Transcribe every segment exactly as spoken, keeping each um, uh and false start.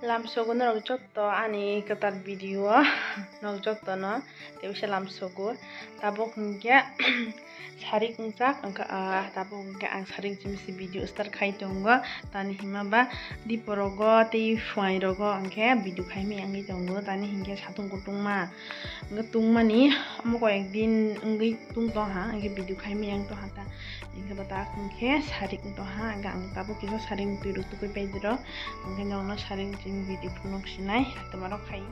Lamsogo norok jotto ani kwtal video o norok jotto no tebisa lamsogo. Tabuk hinkhe sarik wngjak, wngkha, ah, tabuk hinkhe ang sarik jimsi video start khai tongo. Tani hima ba diporogo tei phuai rogo hinkhe video khai maya wngwi tongo. Tani hinkhe satung kutungma. Hwnkhe tungmani omo koi ek din wngwi tung tongha, hwnkhe video khai maya wng tongha ta. Hwnkhe bo tak hwnkhe sarik wng tongha, hwnkhe ang tabuk kisa sarik twi rw tubui pai di rw. Hwnkhe norokno sarik chini video phunuk sinai, twmarok khai.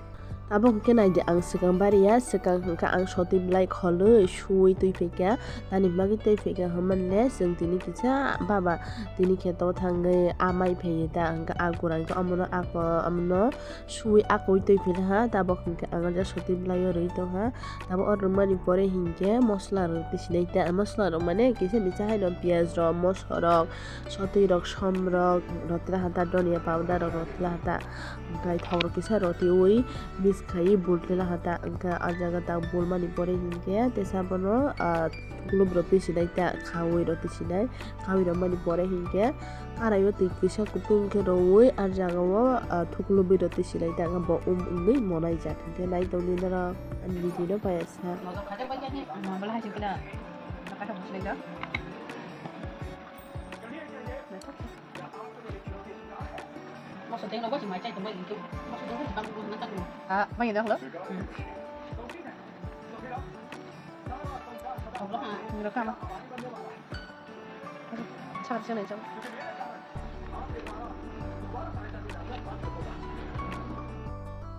Tabuk hwnkhe naidi ang swkang bariya, swkang hwnkhe ang sotwi belai kholwi suwi twi phaikha. Tani bagwi twi phaikha hwnmale chwng tini kisa baba tini kheto thangwi amai phaiwi ta hwnkhe a gura hwnkhe omono ako omono. Suwi akoi twi phila ha, tabuk hinkhe ang o jaga sotwi bwlaio rwi tongha. Tabuk o rwmani pore hinkhe mosla rok twi sinai ta, mosla rok mane kisa misa haino piyaj rok, moso rok, sotwi rok, som rok, rotla hata, donia powder rok rotla hata, hwnkhe thok rok kisa rotwi mix khaiwi bultila hata. Hwnkhe o jaga tak bulmani pore hinkhe tesa bono, ah, thuklub rok twi sinai ta, khaui rok twi sinai, khaui rok mani pore hinkhe. Karaio twi kisa kutung khe rwui, ah, jagao, ah, thuklubui rw twi sinai ta, bo um wngwi monai jak. Hinkhe nai tongdi norok ani video no paiya sa. Ah, mai dah lo. Hmm. Ngira kama.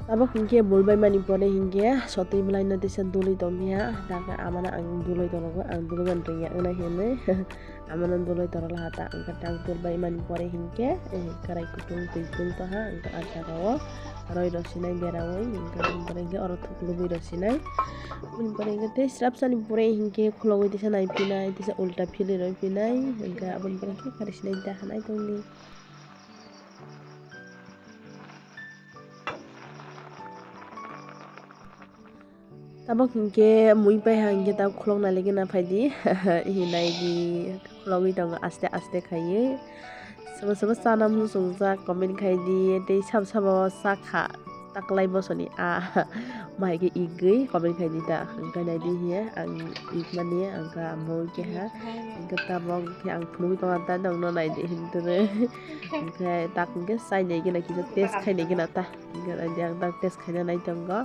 Tabuk hinkhe bul bai mani pore hinkhe sotwi bwlai no tisa dului tongya, dakhe amano ang dului tonglago, ang dului mani tongya wngna hinwi amano dului tongla hata, hwnkhe tak dul bai mani pore hinkhe, eh, karai kutung twi tung tongha, hwnkhe ah jagao roi rw sinai beraui, hwnkhe aboni pore hinkhe oro thuklubui rw sinai. Aboni pore hinkhe tei srapsani pore hinkhe khulogwi tisa naiphinai, tisa ulta philwi rw phinai, hwnkhe aboni pore hinkhe kari sinai da hinwi tongdi. Tabuk hinkhe mui paiha hinkhe tabuk khulok nailaigwna phaidi. Hinai di khulogwi tongo aste aste khaiwi. Sobo sobo chana muchungjak comment khaidi, tei sabo sabo chakha. Taklai bosoni a mai khe igwi comment khaidi ta, hwnkhe naidi hiya ang igmani hwnkhe amo keha hwnkhe tabok khe ang phunugwi tongma ta nokno naidi hinwi hwnkhe tak hwnkhe chainai gana kisa test khainai gana ta hwnkhe naidi ang tak test khaina nai tongo.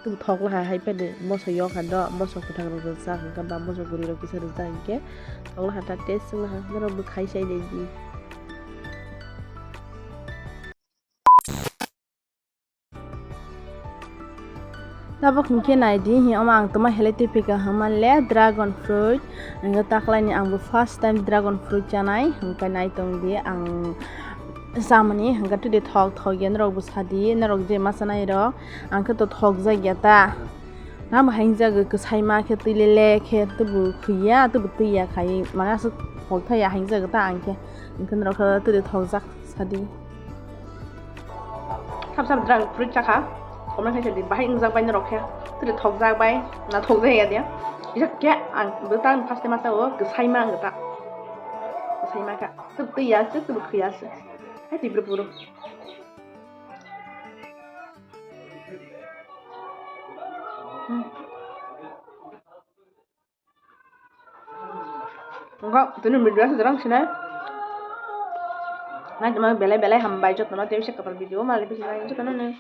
Tum thok laha hai phano moso yok hando moso kwthang rok rwjak hwnkhe ba moso guri rok kisa rwjak hinkhe thok laha ta test wng laha norok bo khai chainai di. Tabuk hinkhe naidi, hi omo ang tongma helai twi phika hwnma le dragon fruit. Hwnkhe taklaini ang bo first time dragon fruit chanai, hwnkhe nai tongdi ang chamani, hwnkhe twi de thok thok ya norok bo sadi, norok je ma chanai rok, ang khe to thok jak ya ta. Nang bo haingjak kwsai ma khe twi le le khe tubu khwi ya, tubu twi ya khai, mane aswk thok thai ya haingjak ta ang khe, hwnkhe norok khe twi de thok jak sadi. Sab sab drag fruit chakha, comment khai sadi, bahai wngjak bai norok khe, twi thokjak bai, na thokjak ya dia. Kisa khe ang bwtang first time sa o, kwsai ma ang ta. Kwsai ma kha. Twi ya se, twi khwi ya se. Hai twi bru bru. Hmm. Engkau tunu video se dorong sini. Nai teman belai belai hambai jotono tei se kapal video mali bisi nai jotono ni.